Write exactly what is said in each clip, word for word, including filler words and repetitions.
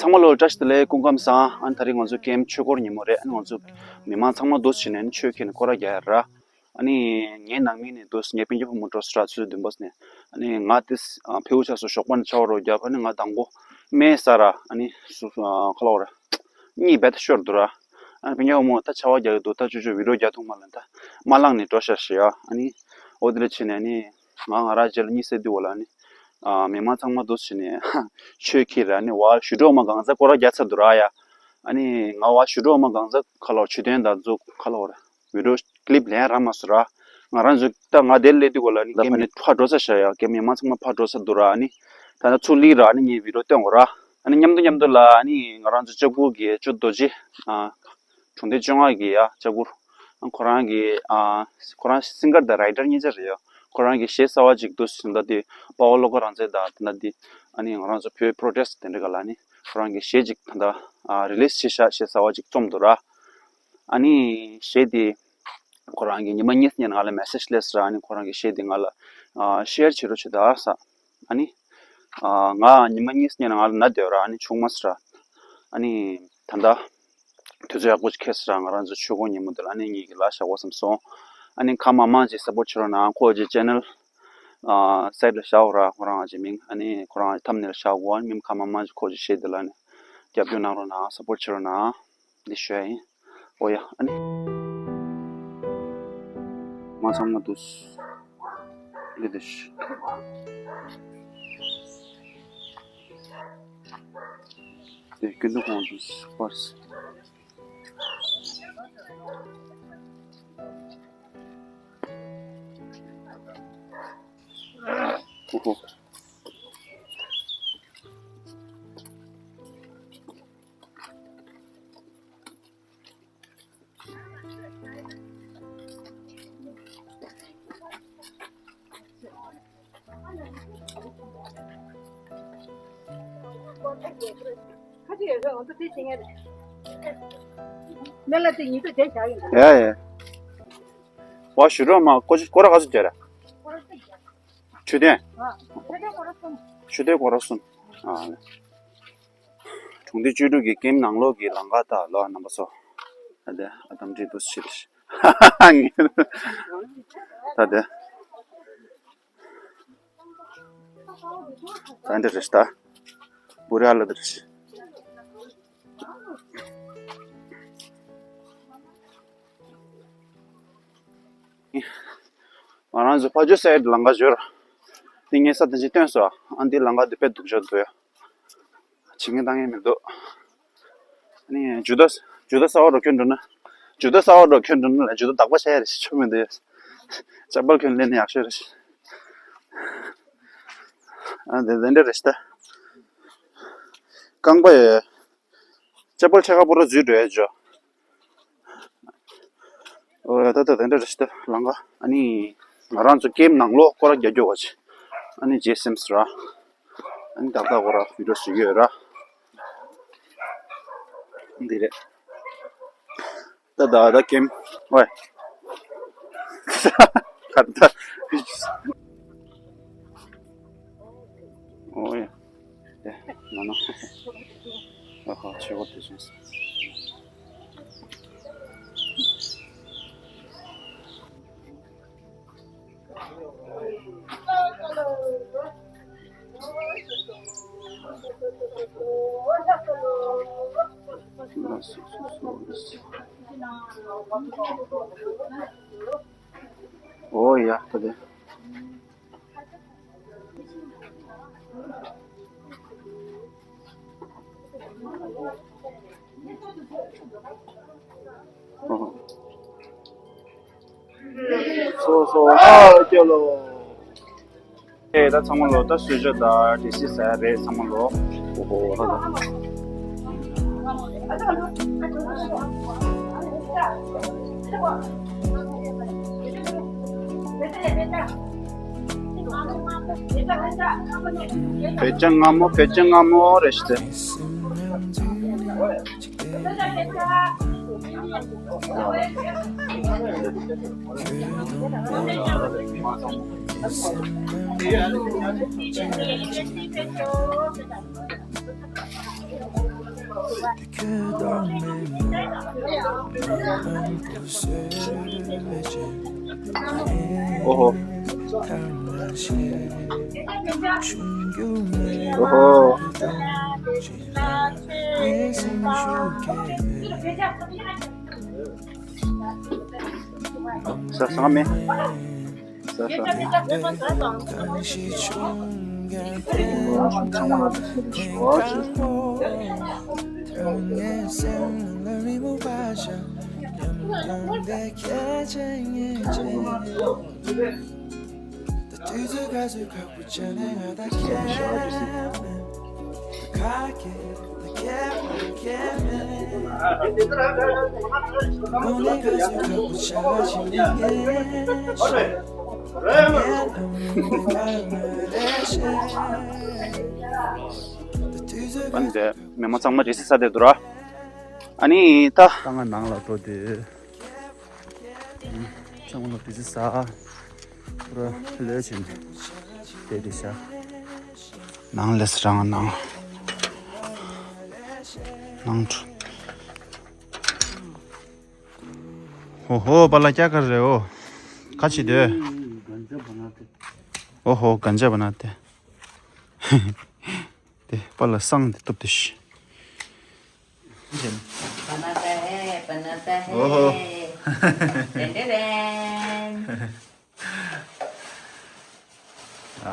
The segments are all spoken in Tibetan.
ཚང་མ་ལོ་བཀྲ་ཤིས་བདེ་ལེགས། སྐུ་ཁམས་བཟང་། ཨ་ནི་ད་རིང་ང་ཚོ་ཀེམ་ཆོས་འཁོར་ཉིན་མོ་རེད། ཨ་ནི་ང་ཚོ་མི་མང་ཚང་མ་འདུ་བྱས་ནས་ཨ་ནི་ཆོས་ཁྱེར་ནས་སྐོར་ར་རྒྱག་ཡ་ར། ཨ་ནི་ངའི་ནང་མི་ནས་འདུ་ངའི་སྤུན་ཀྱག་ཕོ་མོ་འགྲོ་ས་ར། ཆུ་ཚོད་བདུན་པ་ནས། ཨ་ནི་ང་དེ་ཕེའུ་ཆགས་སོ་ཞོགས་པ་ནས་ཆར་པ་རོ་བརྒྱབ། ཨ་ནི་ང་དང་པོ་སྨན་ཟ་ར། ཨ་ནི་སུ་སུ་ཨ་ཁ་ལོ་ར་གཉིད་རྦད་དེ་ཤོར་འདུག་ར། ཨ་ནི་སྤུན་ཀྱག་ཕོ་མོ་ད་ཆར་པ་རྒྱག་གི་འདུག་ད་ཅོ་ཅོ་བི་ཌི་ཡོ་རྒྱག་ཐུབ་མ་ལ་ད་མ་བླངས་ནས་འགྲོ་ཤག་ཤི་ཡ། ཨ་ནི་འོ་དེ་ལ་ཕྱིན་ནས་ཨ་ནི་ང་ང་ར་རྗེས་ལ་གཉིད་སད་དུས་འོ་ལ་ཨ་ནི་ཨ་མི་མང་ཚང་མ་འདུ་བྱས་ནས་ཆོས་ཁྱེར་ར། ཨ་ནི་བ་ཞུ་འགྲོ་མ་གང་ཚ་སྐོར་ར་རྒྱག་ཚར་འདུག་ར་ཡ། ཨ་ནི་ང་བ་ཞུ་འགྲོ་མ་གང་ཚ་ཁ་ལོ་ཆུ་དོན་ད་ཚོ་ཁ་ལོ་ར་བི་ཌི་ཡོ་ཀི་ལིབ་ལེན་རག་མ་སོང་ར། ང་རང་ཚོ་ད་ང་དེར་སླེབས་དུས་གོ་ལ་ནི་ཀེམ་ནི་ཕར་འགྲོ་ས་ཤག་ཡ། ཀེམ་མི་མང་ཚང་མ་ཕར་འགྲོ་ས་འདུག་ར། ཨ་ནི་ད་ལྟ་ཚུར་སླེབས་ར། ཨ་ནི་ངས་བི་ཌི་ཡོ་སྟོན་དགོས་ར། ཨ་ནི་མཉམ་དུ་མཉམ་དུ་ལ་ཨ་ནི་ང་རང་ཚོ་ལྕགས་པོ་གི་ཅོ་རྡོ་རྗེ་ཨ་གྲོང་སྡེ་བཅོ་ལྔ་གི་ཡ་ལྕགས་པོ། ཨ་ཁོ་རང་གི་ཨ་ཁོ་རང་སིང་གར་དང་རའི་ཊར་གཉིས་ཆ་རེད་ཡ། ཁོ་རང་གི་གཞས་གསར་བ་ཅིག་འདུག་ཟིན་ད་དེ་དཔའ་བོ་བློ་དགའ་རང་བཙན་དང་དེ་ན་དེ་ཨ་ནི་ང་རང་ཚོ་བོད་པྲོ་ཊེ་སི་དེ་འདྲ་ག་ལ་ཨ་ནི་ཁོ་རང་གི་གཞས་ཅིག་ད་ལྟ་ཨ་རི་ལི་སི་བྱས་ཤག་གཞས་གསར་བ་ཅིག་རྩོམ་འདུག་ར། ཨ་ནི་གཞས་དེ་ཁོ་རང་གིས་ཉི་མ་གཉིས་སྔོན་ང་ལ་མེ་སེ་ཇི་སླེབས་ར། ཨ་ནི་ཁོ་རང་གི་གཞས་དེ་ང་ལ་ཨ་ཤེར་བྱེད་རོགས་བྱེད་ད་ཟེར། ཨ་ནི་ཨ་ང་ཉི་མ་གཉིས་སྔོན་ང་ལ་ན་སྡོད་ར། ཨ་ནི་བྱུང་མ་སོང་ར། ཨ་ནི་ད་ལྟ་དུས་ཚོད་ཡག་པོ་ཅིག་འཁེལ་སོང་ར། ང་རང་ཚོ་ཆོས་འཁོར་ཉིན་མོ་དེ་ལ་ཨ་ནི་ངེད་ཀྱིས་ལ་བཞག་དགོས་བསམ་སོང་། ཨ་ནི་ཁ་མང་མང་ཅིག་སཔོར་ཊི་བྱེད་རོགས་གནང་། ཁོ་ཅིག་ཅེ་ནལ་ཨ་སའིཊ་ལ་བཞག་ར། ཁོ་རང་ཅིག་མིང་ཨ་ནི་ཁོ་རང་ཐམ་ནེལ་བཞག་གོ། ཨ་ནི་མི་ཁ་མང་མང་ཅིག་ཁོ་ཅིག་གཞས་དེ་ལ་ཨ་ནི་རྒྱབ་སྐྱོར་གནང་རོགས་གནང་། སཔོར་ཊི་བྱེད་རོགས་གནང་། འདི་ཞུ་ཡ་ཡིན། ཨོ་ཡ། ཨ་ནི་མ་ཚང་མ་འདུག་ལི་དེ་ཤི། དེ་ཀུན་ཏུ་ཁོང་དུ་སྤར། ཨོ་ཧོ། ཡ་ཡ། བ་ཞུ་རོགས་མ་ཀོ་ཅི་ཀོ་ར་ག་ཚོད་རྒྱག་ར། ཆུ་དོན། ཆུ་དོན་ཀོ་ར་གསུམ། ཨ། གྲོང་སྡེ་བཅུ་དྲུག་གི་ཀེམ་ནང་ལོགས་ཀྱི་ལམ་ཁ་དག་ལོ་རྣམ་པ་ཚོ། ད་ལྟ་ཨ་དམ་འདྲེ་འདུག་ཕྱིར། ད་ལྟ་ད་འདྲ་རེད་ད། བུ་ར་ལ་འདྲ་རེད། ང་རང་ཚོ་ཕ་ཇོ་སའིཌ་ལམ་ཁ་འབྱོར། འདི་ངས་ས་དེ་ཅིག་སྟོན་སོང་། ཨ་འདི་ལམ་ཁ་འདི་དཔེ་སྡུག་ཅག་འདུག་ཡ། བྱེད་ངན་བཏང་ངན་མི་འདུག་ཨ་ནི་ཇུ་ཏོ་ཇུ་ཏོ་གསར་པ་རོ་གྱོན་འགྲོ་ན། ཇུ་ཏོ་གསར་པ་རོ་གྱོན་འགྲོ་ན་ལ་ཇུ་ཏོ་དག་པ་བྱ་ཡ་རེད་ཤི་ཆོ་མི་འདུག་ཡ། ཅ་པལ་གྱོན་ལེན་ན་ཡག་ཤོས་རེད་ཤི། ཨ་འདི་འདི་འདྲ་རེད་ཤི་ད། རྐང་པ་ཡོད། ཅ་པལ་ཆ་ཁ་པོ་ར་འཛུལ་འགྲོ་ཡ་ཇོ། ཨོ་ད་ད་དེ་འདྲ་རེད་ཤི་ད་ལམ་ཁ། ཨ་ནི་ང་རང་ཚོ་ཀེམ་ནང་ལོགས་སྐོར་ར་རྒྱག་རྒྱུ་བ་ཆེ། ཨ་ནི་རྗེས་སེམས་སུ་ར། ཨ་ནི་ཏག་ཏག་སྐོར་ར་བི་ཌི་ཡོ་བཟོ་གི་ཡོད་ར། འདི་རེད། ད་ད་ད་ཀེམ། ཝེ། ཁ་ད། ཨོ་ཡ། ཡ། ན་ན། ཨ་ཧ། ཆེ་བོ་དེ་སོང་། ཨོ་ཡ། ད་དེ། སོ་སོ་ཨ་སྐྱོ་ལོ། ཨེ་ད་ཚང་མ་ལོ། ད་གསོལ་ཇ་དང་ཌི་སི་ཟ་ཡ་རེད་ཚང་མ་ལོ། ཨོ་ཧོ་ད་ད། བོད་ལྗང་སྔ་མོ། བོད་ལྗང་སྔ་མོ་རེད་ཤི་ཏེ། ཨོ་ཧོ། ཨོ་ཧོ། ཟ་ས་མེད། ཟ་ས། ཨ་ནི་དེ་མི་མང་ཚང་མ་རེ་སི་ས་དེ་འདུག་ར། ཨ་ནི་ད་ད་ང་ནང་ལ་འགྲོ་དུས། ཚང་མ་ལ་དེ་ཚོ་ཟ། པུ་ར་ལོས་བྱིན། དེ་དེ་ཤ། ནང་ལས་རང་ནང་། ནང་འགྲོ། ཧོ་ཧོ། པ་ལ་ཀྱ་ཀ་རེ་ཨོ། ཁ་ཆི་དེ། ཨོ་ཧོ། གན་ཇ་བ་ན་དེ། དེ་པ་ལ་སང་དེ་སྟོབས་དེ་ཤི། बनाता है, बनाता है। ओहो। Ten ten. Ah,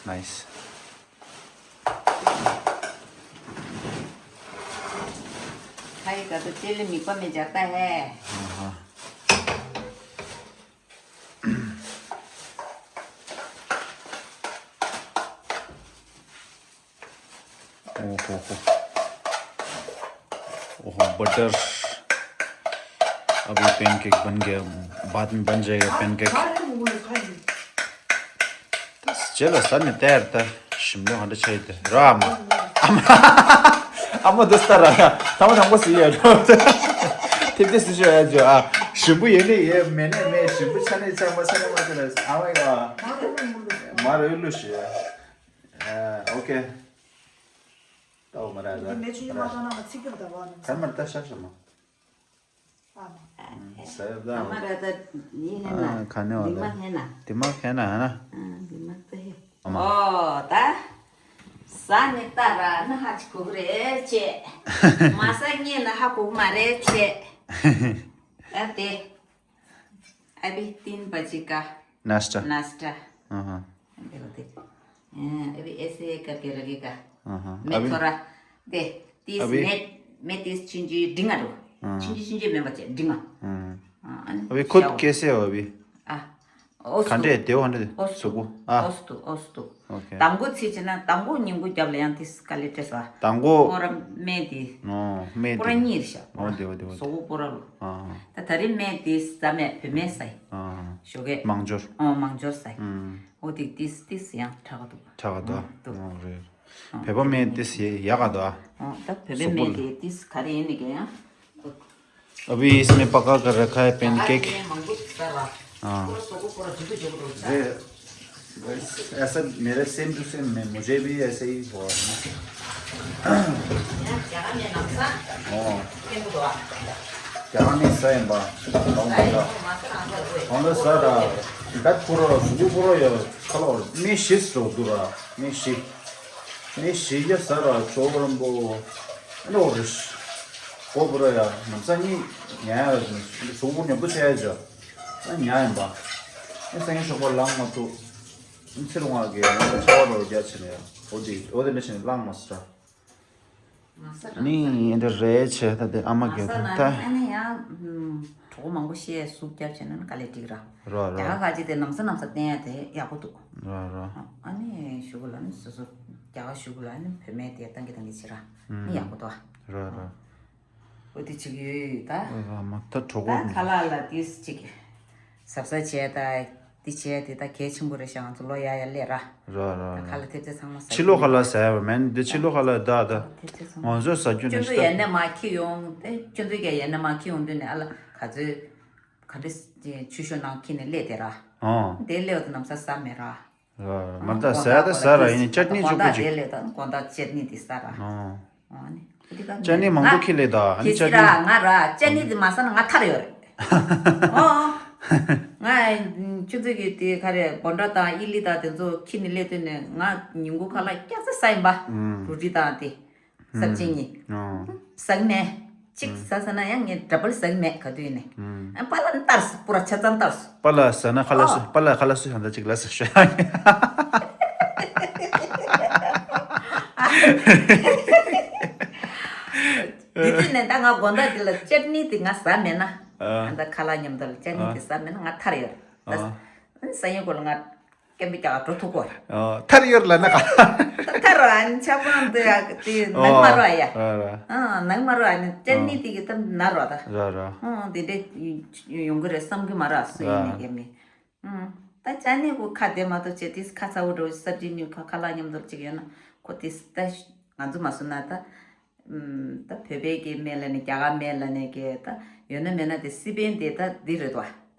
nice. खाएगा तो तेल में कम में जाता है। हाँ, हाँ। ओहो हो। ओहो, बटर। अभी पैनकेक बन गया, बाद में बन जाएगा पैनकेक। ད་རྗེས་ལ་ཟ་ནས་བལྟས་ད་ཞིམ་པོ་ག་འདྲ་ཆགས་ཡོད་དེ་ར། ཨ་མ། ཨ་མ། ཨ་མ་འདི་ལྟ་ར་ཡ། ཐ་མ་དང་པོ་ཟིག་ཡ་འགྲོ། ཐེབས་ཐེབས་སུ་ཤོད་ཡ་འགྲོ་ཨ། ཞིམ་པོ་ཡོད་ནི་ཡོད། མེད་ནི་མེད། ཞིམ་པོ་ཆགས་ནི་ཆགས། མ་ཆགས་ནི་མ་ཆགས་ར། ཨ་མ་ཡ། མ་རེད་ལུ་ཤི། ཨ། ཨོ་ཁེ། ད་འོ་མ་ར་ད། འདི་མེ་ཆུང་ཆུང་མ་གཏོང་ན་མ་ཚིག་གི་ད་བ་ནི། ད་མ་ར་ད་ཤ་ཤ་མ། ཨ་མ། ཨ་ཟ་ཡ་ད། ཨ་མ་ར་ད་ཡིན་ཧེ་ན། ཨ་ག་ནས་འོ་འདི་མ་ད། ཧེ་ན། འདི་མ་ཧེ་ན་ཧ་ན། ཨ་འདི་མ་ད་ཧེ། ཨ་མ། ཨོ་ད། ཟ་ནི་ད་ར་ན་ཧ་ཅི་གུག་རེད་ཅེ། མ་ཟ་ཉེ་ན་ཧ་གུག་མ་རེད་ཅེ། ཨ་དེ། अभी तीन बजे का नाश्ता। नाश्ता। हाँ, हाँ। देखो, देखो। हाँ, अभी ऐसे करके रखेगा। हाँ, हाँ। मैं अभी थोड़ा, दे, तीस अभी मिनट, मैं तीस छिंजी डिंगा दो। हाँ। छिंजी, छिंजी में बचे, डिंगा। हाँ। हाँ, अभी खुद कैसे हो अभी? आ, ओस्तु। खंडे, देव खंडे, ओस्तु, सुगु। आ। ओस्तु, ओस्तु। ཨོ་ཁེ། དང་པོ་ཚིག་བྱས་ན་དང་པོ་ཉིན་གུང་རྒྱབ་ལ་ཡང་དེ་སྐ་ལེ་ཏྲེ་ས། དང་པོ། པོ་ར་སྨན་དེ། ཨོ་སྨན་པོ་ར་དེ། གཉིས་རེད་ཤག་ཨོ་དེ་བ་དེ་བ་དེ། སོག་པོ་པོ་ར་ལོ། ཨ། ད་ད་རེས་སྨན་དེ་ཟ་མེད་བོད་སྨན་ཟ་ཡི། ཨ། ཞོགས་ཀས། མང་སྦྱོར། ཨོ་མང་སྦྱོར་ཟ་ཡི། ཨུམ། ཨོ་དེ་ཏིས་ཏིས་ཡང་དྲག་ག་འདུག་དྲག་ག་འདུག་ཨ། འདུག་ཨོ་རེད། ཨ། བོད་པ་སྨན་ཏིས་ཡ་ཡག་ག་འདུག་ཨ། ཨོ་ད་བོད་པའི་སོག་པོ་སྨན་ལ། དེ་ཏིས་ག་རེ་ཡིན་ནི་ག་ཡང་། अभी इसमें पका कर रखा है पैनकेक। हाँ। अरे, ऐसा मेरे सेम टू सेम में मुझे भी ऐसे ही हुआ है ना। हाँ। क्या नहीं सही बा। हम लोग सर, बैक पूरा, सुबह पूरा ये, कल और मैं शिफ्ट हो दूरा, मैं शिफ्ट। ངས་ཞིག་རྒྱ་ཟ་ར་ཇོ་རམ་པོ། ཨ་ནོ་རེ་ཤི། གོ་བུ་ར་ཡ་ནམ་ས་གཉིས་ཉལ་ཡ་ར་ཟུང་བུ་ཉོ་བུ་ཆེ་ཡ་ཇ། ཨ་ཉལ་ཡིན་པ། ཨ་སང་ཉིན་ཞོགས་པ་ལངས་མ་ཐུབ། ཨ་ཚེ་རུ་ང་གི་ང་ཚོ་ཆ་བ་རོ་རྒྱ་ཆེ་ནས་ཡ། འོ་དེ་འོ་དེ་འདྲ་བྱས་ནས་ལངས་མ་སྲིད་ར། ནི་འདི་རེད་ཆེ་ད་དེ་ཨ་མ་གི་ད། ཨ་ནི་ཡང་གྲོགས་མང་པོ་བཤད་སུབ་རྒྱབ་བྱས་ན་ནི་དཀའ་ལས་འགྲིག་ར། ར་ར། རྒྱ་གར་ཁ་ཅིག་དེ་ནམ་ས་ནམ་ས་བསྟན་ཡ་དེ་ཡག་པོ་འདུག་ར་ར། ཨ་ནི་ཞུ་གུ་ལ་ནི་སོ་སོ་རྒྱ་གར་ཞུ་གུ་ལ་ནི་བོད་སྨན་དེ་བཏང་གི་བཏང་གི་བྱེད་ར། ནི་ཡག་པོ་འདུག་ཨ། ར་ར། འོ་དེ་ཅིག་ཡོད་ད། ར་མ་ད་གྲོགས་པོ། ད་ཁ་ལག་ལ་དེ་ཅིག་གཟབ་གཟབ་བྱས་ད། འདི་བྱས་དེ་ད་གལ་ཆེན་པོ་རེད་ཤག་ང་ཚོ་ལོ་ཡག་ཡག་སླེབས་ར། ར་ར་ད་ར། ཁ་ལག་ཐེབས་རྩ་ཚང་མ་ཟ་ཕྱི་ལོ་ཁ་ལག་ཟ་ཡ་བ་མེན་འདི་ཕྱི་ལོ་ཁ་ལག་ད་ད། ཐེབས་རྩ་ཚང་མ། ང་ཚོ་ཟ་རྒྱུ་ནི་སྐྱོན་འཛུགས་ཡར་ནས་མར་འཁྱེར་ཡོང་དེ་སྐྱོན་འཛུགས་ཀྱང་ཡར་ནས་མར་འཁྱེར་ཡོང་དུས་ནས་ཨ་ལ་ག་ཚོད་ག་འདྲ་ཆུ་ཤོག་ནང་འཁྱེར་ནས་སླེབས་དེ་ར། ཨོ། དེ་སླེབས་དུས་ནམ་ས་ཟ་མེད་ར། ར་ར་མ་ད་ཟ་ཡ་ད་ཟ་ར་ཡིན་ནི་ཅད་ནི་ཅུ་པུ་ཅིག་དེ་སླེབས་དུས་དགོང་དག་ཅད་ནི་དེ་ཟ་ར། ཨོ། ཨ་ནི་འོ་དེ་ག་ཅ་ནི་མང་པོ་ཁྱེར་ལེ་ད། ཨ་ནི་ཅ་ནི་ང་ར་ཅ་ནི་དེ་མ་ཟ་ན་ང་ཐར་ཡོད་རེད། ཨོ་ཨོ། ང་ཆུ་ཚོད་ཀྱི་དེ་ག་རེ་བོན་ཌ་དང་ཨི་ལི་དང་དེ་ཚོ་ཁྱེར་ནས་སླེབས་དུས་ནས་ང་ཉིན་གུང་ཁ་ལག་སྐྱག་རྫུན་ཟ་ཡིན་པ། རུ་ཊི་དང་དེ། སབ་ཇི་གཉིས། ཟ་གི་མེད། གཅིག་ཟ་ཟ་ན་ཡང་ངས་ཌབ་བལ་ཟ་གི་མེད་ག་དུས་ནས། ཨ་པཱ་ལགས་ནི་ལྟར་སོང་པུ་ར་ཆ་ཚང་ལྟར་སོང་། པཱ་ལགས་ཟ་ན་ཁ་ལག་སུ་པཱ་ལགས་ཁ་ལག་སུ་ཧང་ད་གཅིག་ལ་ཟ་ཤོད། དེ་དུས་ནས་ད་ང་དགོང་དག་དེ་ལ་ཅེ་ནི་དེ་ང་ཟ་མེད་ན། ཨ་ད་ཁ་ལག་མཉམ་དུ་ལ་ཅེ་ནི་དེ་ཟ་མེད་ན་ང་ཐར་ཡོད་རེད། ད་ཟ་ཡོང་གོ་ལ་ང་སྐད་མི་རྒྱག་ག་འགྲོ་ཐུབ་གོ། ཨོ། ཐར་ཡོད་ལ་ན་ག་ད་ཐར་རོ་ཨ་ནི་ཆབ་འབངས་དེ་ཡ་དེ་ནང་མ་རོ་ཨ་ཡ། ར་ར། ཨ་ནང་མ་རོ་ཨ་ནི་ཅན་ནི་དེ་གི་ད་ན་རོ་ད། ར་ར། ཨ་དེ་འདྲས་ཡོང་གི་རེད་བསམ་གི་མ་རོ་ཨ་སུ་ཡིན་ནི་རྒན་མི། ཨ་ད་ཅན་ནི་གོ་ཁ་བདེ་མ་གཏོགས་བྱས་དེ་ཁ་ཚ་བོ་འགྲོ་སབ་ཇི་ཉུ་ཁ་ཁ་ལག་མཉམ་དུ་ཅིག་ཡོད་ན་ཁོ་དེ་ད་ང་ཚོ་མ་སུ་ན་ད། ད་བོད་པའི་གི་མེད་ལ་ནི་རྒྱ་གར་མེད་ལ་ནི་གི་ད་ཡོད་ན་མེད་ན་དེ་སི་པན་དེ་ད་འདི་རེད་དོ།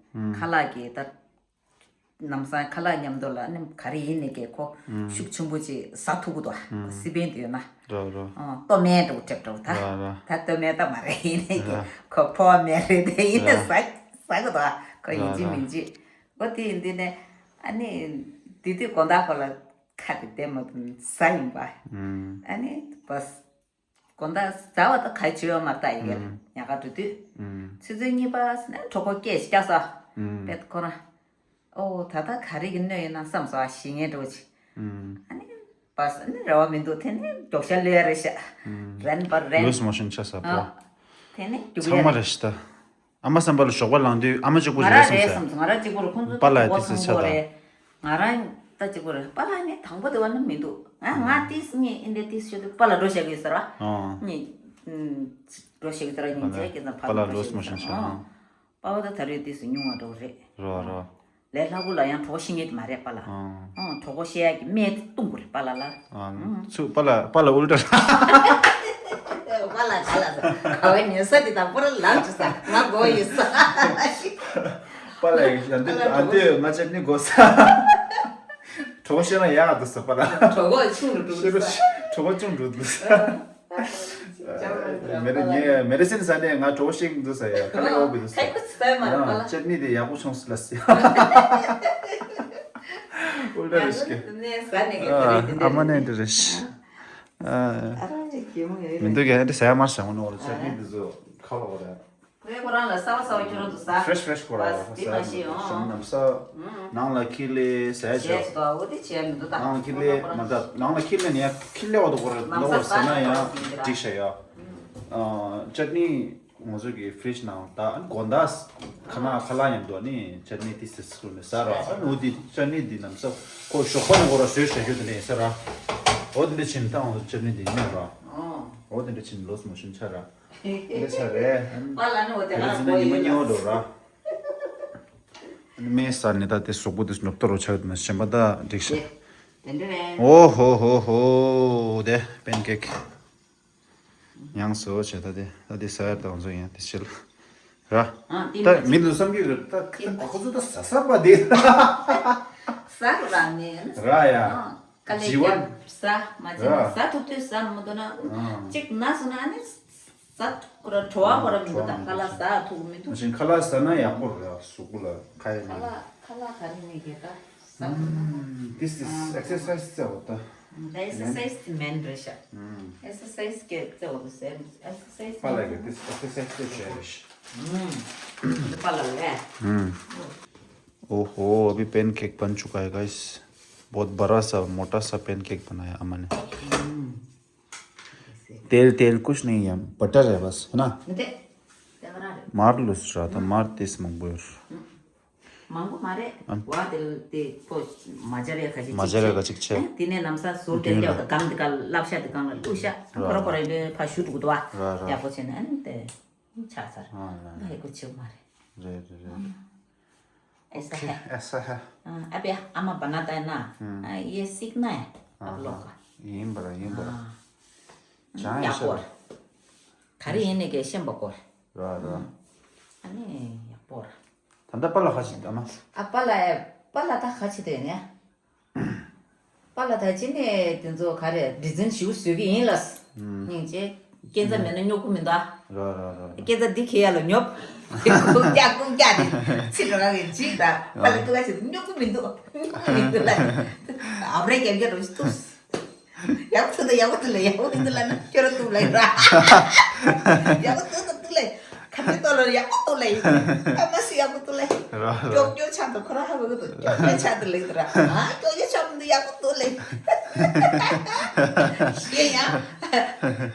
ཁ་ལག་གི་ད། ནམ་སང་ཁ་ལག་མཉམ་དུ་ལ་ནི་ག་རེ་ཡིན་ནི་གི་ཁོ་ཤུགས་ཆེན་པོ་ཅིག་ཟ་ཐུབ་གི་འདུག་སི་པན་དུ་ཡོད་ན། རོ་རོ། ཨ་ལྟོ་མེད་འགྲོ་གྲབས་འགྲོ་ད། ར་ར། ད་ལྟོ་མེད་ད་མ་རེད་ཡིན་ནི་གི་ར། ཁོ་ཕོ་བ་མེད་རེད་དེ་ཡིན་ན་ཟ་ཟ་གི་འདུག་ཁོ་ཡིན་གཅིག་མིན་གཅིག་འོ་དེ་ཡིན་དུས་ནས་ཨ་ནི་དེ་དུས་དགོང་དག་ཁོ་ལ་ཁ་དེ་བདེ་མ་ཐོན་ཟ་ཡིན་པ། ཨ་ནི་བ། དགོང་དག་ཟ་བ་དང་ག་བྱེད་ཡོད་མ་རེད་ད་ཡི་གེ་ཉག་ག་འགྲོ་དུས། ཆུ་ཚོད་གཉིས་པ་ནས་གྲོད་ཁོག་སྐད་ཞིག་རྒྱག་ས། པད་ཁོ་རང་། ཨོ་ད་ལྟ་ག་རེ་གི་གནོད་ཡོད་ན་བསམ་སོང་ཞི་ངེ་འགྲོ་ཅིག་ཨ་ནི་པ་ས་ནི་རེ་བ་མི་འདུག་དེ་ནི་མགྱོགས་ཤ་ལོས་རེད་ཤག་རན་པར་རན། ལུས་མོ་ཤིན་ཆ་ས་པོ། དེ་ནི་རྒྱུག་ཚང་མ་ཡ་རེད་ཤི་ད། ཨ་མ་བསམ་པ་ལ་ཞོགས་པ་ལངས་དུས་ཨ་མ་གཅིག་པུ་ང་རང་རེད་བསམ་རེད་སོང་། བསམ་སོང་ང་རང་གཅིག་པུ་རེད་ཁོང་ཚོ་པཱ་ལགས་དེ་ཚོ་ཆ་ད། ང་རང་ད་གཅིག་པུ་རེད་པཱ་ལགས་ནི་དང་པོ་དེ་བ་ནི་མི་འདུག་ང་ང་ཏིས་ངས་ཨིན་འདྲ་ཏིས་ཤོད་དུས་པཱ་ལགས་འགྲོ་བཞག་གི་ཟེར་བ། ཨོ། ངས་འགྲོ་བཞག་གི་ཟེར་བ་ཉིན་བྱས་ཀྱི་ཙམ་ཕར་པཱ་ལགས་འགྲོ་ལོས་མོ་བཞག་གི་ཤིན་ཟེར་ཆ་བ། ཨོ། པཱ་ལགས་ད་ད་རེས་ཏིས་སུ་ཉུང་བ་འགྲོ་རེད། རོ་རོ། ལས་སླ་པོ་ལ་ཡང་གྲོགས་ཤིག་ངེས་མ་རེད་པཱ་ལགས། ཨོ། ཨོ་གྲོགས་པོ་བཤད་ཡག་གི་སྨད་དེ་གཏོང་དགོས་རེད་པཱ་ལགས་ལ། ཨ་ཚུ་པཱ་ལགས་པཱ་ལགས་ཨུལ་ཏྲ། པཱ་ལགས་ག་ལ་ཟ་ག་བའི་ཉོ་ས་དེ་དང་པོ་ར་ལག་ཅི་ཟ་ང་མགོ་ཡི་ཟ། པཱ་ལགས་ཡང་འདི་ཨ་འདི་ང་ཅག་ནི་དགོས་ས། གྲོགས་པོ་བཤད་ན་ཡག་ག་འདུག་ས་པཱ་ལགས། གྲོགས་པོ་ཆུང་རུ་འགྲོ་གི་ས། གྲོགས་པོ་ཆུང་རུ་འདུག་ས། མེ་རི་ཉེ་མེ་རི་སིན་ས་ནས་ང་གྲོགས་ཤིག་འདུག་ས་ཡ་ཁ་ལོ་བི་འདུག་ས། ཁ་ཁུ་ཚི་ས་མ་རེད་པཱ་ལགས། ཅེ་ནི་དེ་ཡག་པོ་བྱུང་སི་ལ་སི། ཨུལ་ཏྲ་རེ་ཤི་ཀེ། ནས་ས་ནས་གི་ཨ་མ་ནས་འདི་རེ་ཤི། ཨ་རང་གི་གི་མོ་ཡོད་མི་འདུག་ག་འདི་ས་ཡ་མ་ཤ་མོ་ནོ་ཅེ་ནི་དེ་ཚོ་ཁ་ལོ་བ་རེད། ཁོས་ཁོ་རང་ལ་གསར་པ་གསར་པ་ཁྱོད་རང་ཚོ་ཟ། ཕྲེཤ་ཕྲེཤ་ཁོ་རང་ལ་ཟ་ཡ་མི་འདུག་ཤིང་ནམ་ས་ནང་ལ་ཁྱི་ལས་ཟ་ཡ་ཆོག་ནང་ལ་ཁྱི་ལས་མ་ད་ནང་ལ་ཁྱི་ལས་ནས་ཡ་ཁྱི་ལས་བ་དོ་ཁོ་ར་ལོ་བར་ཟ་ན་ཡང་འགྲིག་ཤ་ཡ། ཅ་ནི་ང་ཚོ་གི་ཕྲེཤ་ནང་ད་དགོང་དག་ཁ་ན་ཁ་ལག་མཉམ་དུ་ནི་ཅ་ནི་ཏི་སི་སི་ལོ་ནི་ཟ་ར་ཨ་ནུ་དི་ཅ་ནི་དི་ནམ་ས་ཁོ་ཞོགས་པ་ནས་ཁོ་ར་ཟོས་ཤ་རྒྱུ་དི་ནི་ཟ་ར། འོ་དི་འདྲ་ཕྱིན་ད་ང་ཚོ་ཅ་ནི་དི་ཉོ་ར། འོ་དི་འདྲ་ཕྱིན་ལོས་མོ་ཤིན་ཆ་ར། འདི་ཆ་རེད། པཱ་ལགས་ནི་འོ་དེ་དེ་ལ་ཚོ་ནི་ཉི་མ་ཉོ་འགྲོ་ར། མེ་ས་ནི་ད་དེ་གཟུགས་པོ་དེ་ནུབ་ཏོ་རུ་ཆགས་མ་ཞེན་པ་ད་འགྲིག་ཤག་དེ་འདྲ་རེད། ཨོ་ཧོ་ཧོ་ཧོ། དེ་པན་ཀེག་ཡང་སོ་བྱས་ད་དེ་ད་དེ་ས་ཡར་དང་ཚོ་ཡང་དེ་ཕྱིར་ར། ཨ་དེ་ད་མི་འདུག་བསམ་གྱི་རེད་ད་ཁོ་ཚོ་ད་ཟ་ས་པ་དེ། ཟ་ར་ནི། ར་ཡ། དཀའ་ལས་བརྒྱབ་ཟ་མ་བྱས་ན་ཟ་ཐུབ་དུས་ཟ་མི་འདུག་ན། གཅིག་ན་སོང་ན་ཨ་ནི་ཟ་ཐུབ་ཁོ་ར་བྲོ་བ་ཁོ་ར་མི་འདུག་ད་ཁ་ལག་ཟ་ཐུབ་མི་འདུག་ཁ་ཤས་ཁ་ལག་ཟ་ན་ཡག་པོ་རེད་གཟུགས་པོ་ལ་ཁ་ཡ་ཁ་ནི། ལག་ཁ་ལག་ག་རེ་མེད་གི་ད་ཟ་ཐུབ་ན། This is exercise ཟེར་བ་ད། ད་ཨེག་སར་སའིས་དེ་མེན་རེད་ཤག་ཨེག་སར་སའིས་ཀྱི་ཟེར་བ་དུ་ཟེར་ཨེག་སར་སའིས་པཱ་ལགས་ཀྱིས་this exercise དེ་བྱས་རེད་ཤག་པཱ་ལགས་ལས། ओहो, अभी पेनकेक बन चुका है गाइस। बहुत बड़ा सा, मोटा सा पेनकेक बनाया अम्मा ने। तेल, तेल कुछ नहीं है, बटर है बस, है ना? मार लो जरा, तो मार तेज मंगबो। མང་པོ་མ་རེད། ཨ། བ་དེ་དེ་ཁོ་མ་སྦྱར་ཡ་ཁ་ཅིག་མ་སྦྱར་ཡ་ཁ་ཅིག་བྱས། ཨ། དེ་ནས་ལམ་སང་ཟུར་དེ་མདུན་ལ་ལྟེ་བ་དང་སྒང་དེ་ག་ལབ་ཤ་དེ་སྒང་ལ་བླུགས་ཤ། ར། ཁོ་ར་ཁོ་ར་ཡིན་དུས་ཕར་གཞུ་འགྲོ་གི་འདུག་ཨ། ར་ར། ཡག་པོ་བྱས་ནས་ཨ་ནི་དེ་ཆགས་ཚར། ཨ་ལ་ང་ལ། ཧེ་གོ་ཆེ་བ་མ་རེད། རེད་རེད་རེད། ཨེ་ས་ཧེ། ཨེ་ས་ཧེ། ཨ་ཨ་པེ་ཨ་མ་བ་ན་ཏའི་ན། ཨ་ཡེ་སིག་ན་ཨ་ལོ་ཀ་ཡིན་པ་ར་ཡིན་པ་ར། ཨ་ཅང་ཡག་པོ་ར། ག་རེ་ཡིན་ནས་གལ་ཤེས་པ་གོ་ར། ར་ར། ཨ་ནི་ཡག་པོ་ར། ད་ལྟ་པཱ་ལགས་ཁ་ཅིག་ཨ་མ། ཨ་པཱ་ལགས་པཱ་ལགས་ད་ཁ་ཅིག་དེ་ནས། པཱ་ལགས་ད་ཅི་ནས་དེ་ཚོ་ག་རེ་ཌི་ཛན་ཞིག་བཟོ་གི་ཡིན་ལ། སྙིང་རྗེ། སྐྱེ་འཚར་མེད་ན་སྨྱུ་གུ་མི་འདུག་ཨ། ར་ར་ར། སྐྱེ་འཚར་འདི་ཁེ་ཡ་ལ་ཉོབ། ལྐུག་རྒྱག་ལྐུག་རྒྱག་ནི་ཚི་ར་ར་གི་འཇིག་ར་ཕ་ལ་ཏུ་ག་ཞིག་སྨྱུ་གུ་མི་འདུག་སྨྱུ་གུ་མི་འདུག་ལ། ཨབ་རེ་རྒྱབ་རྒྱབ་རོ་ཞིག་ཏུ། ཡག་པོ་ཐུག་ད་ཡག་པོ་ཐུག་ལེ། ཡག་པོ་མི་འདུག་ལ་ན་ཁྱོད་ར་ཐུག་ལེ་ར། ཡག་པོ་ཐུག་ད་ཐུག་ལེ། ཁ་ཏེ་ཏོ་ལ་ཡག་པོ་ཐུག་ལེ། ཨ་མ་སི་ཡག་པོ་ཐུག་ལེ། ར་ར། ཀྱོག་ཀྱོག་ཆགས་འདུག་ཁོ་ར་ཧ་གོ་གི་འདུག་ཀྱོག་ཀྱོག་ཆགས་འདུག་ལེ་འདུག་ར། ཨ་ཀྱོག་ཀྱོག་ཆགས་འདུག་ཡག་པོ་ཐུག་ལེ། ཤེས་ཡ།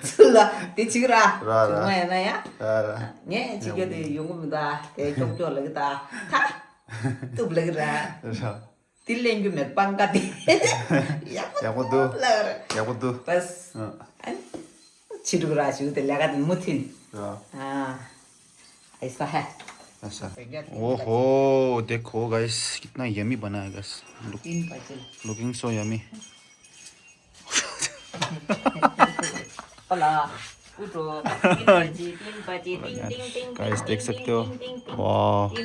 ཚུལ་ལ་དེ་ཅིག་ར། ར་ར། ཅུང་མ་ཡ་ན་ཡ། ར་ར། ངས་ཅིག་ག་དེ་ཡོང་གི་མི་འདུག་དེ་ཀྱོག་ཀྱོག་ལེ་གི་ད་ཐ། ཐུབ་ལེ་གི་ར། ར། དེ་ལེན་རྒྱུ་མེད་པང་ཀ་དེ། ཡག་པོ་ཡག་པོ་འདུག་ལ་ར། ཡག་པོ་འདུག་པས། ཨ། ཨ་ནི་ཕྱི་དྲུག་ར་ཞུ་དེ་ལས་ཀ་དེ་མུ་མཐུད། ར། ཨ། ऐसा है। ऐसा। ओहो, देखो गाइस, कितना यमी बना है गाइस। लुक, तीन बजे। Looking so yummy. भला, उठो, तीन बजे, तीन बजे, टिंग, टिंग, टिंग, गाइस, देख सकते हो? वाह,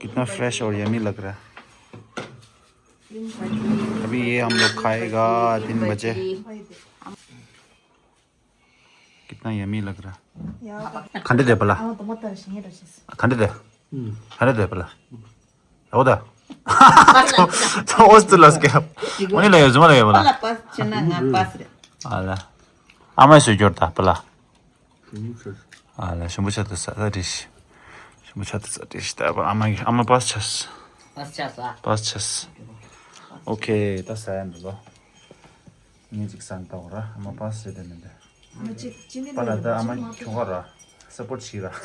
कितना फ्रेश और यमी लग रहा है। अभी ये हम लोग खाएगा तीन बजे। कितना यमी लग रहा है। खंडे दे भला। खंडे दे। खंडे दे भला। हो दा। तो उस तो लस के। उन्हें लगे जुमा लगे भला। पास चना ना पास रे। आला। आमा से जोड़ता भला। आला शंभू छत सा रिश। शंभू छत सा रिश ता आमा आमा पास छस। पास छस। पास छस। ओके, ता सायन लो। ངས་ཅིག་སང་ཏོག་ར་ཨ་མ་པ་སེ་དེ་མི་འདི། ཨ་མ་ཅིག་ཅི་ནི་པ་ལ་ད་ཨ་མ་ཁྱོ་ག་ར་སཔོར་ཊི་བྱེད་ར།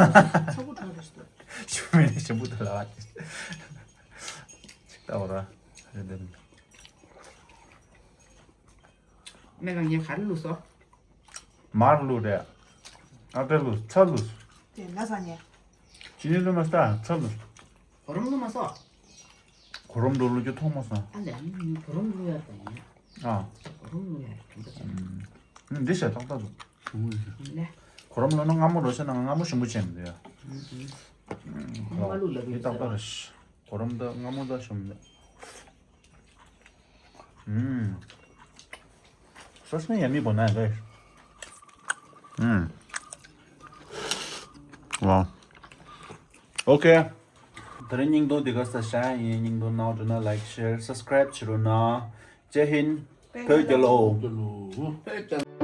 ཚ་བོ་གྲོགས་རེད་ཤོད། ཞུ་མེད་ནས་ཞིམ་པོ་ད་ལ་ཅིག་ཏོག་ར་རེད་དེ་མི། མེ་གང་ཉེ་ག་རེ་ལུས་སོ། མར་ལུས་རེད། ཨ་ཀ་ལུས་ཚ་ལུས། དེ་ལ་ས་ཉེ། ཅི་ནི་ལུས་མ་ས་ཚ་ལུས། གོ་རམ་ལུས་མ་སོ། གོ་རམ་ལུས་ལུས་རྒྱུ་ཐོག་མ་སོང་། ཨ་ལས་ཨ་ནི་གོ་རམ་ལུས་ཡ་ད་ཡིན། ཨ། གོ་རམ་ལུས་ཡ་དེ་འདྲ་བྱས། འདི་བྱས་ཏག་ཏག་འདུག་ལས། གོ་རམ་ལུས་ན་མངར་མོ་རོ་བྱས་ན་མངར་མོ་ཞིམ་པོ་བྱས་མི་འདུག་ཡ། མངར་ལུས་ལ་འདི་ཏག་ཏག་རེད། གོ་རམ་ད་མངར་མོ་ད་ཞིམ་འདུག་ཨུམ། सच में यमी बना है गाइस। हम्म। वाह। ओके। ད་རིང་སྙིང་དོན་འདི་ག་ས་ཤ་ཡིན། སྙིང་དོན་ནའོ་དྲན་ན་ལའིག་ཤེར་སབ་སི་ཀ་རའིབ་བྱེད་རོགས་གནང་། ཇེ་ཧིན། བོད་རྒྱལ་ལོ། བོད་རྒྱལ་ལོ།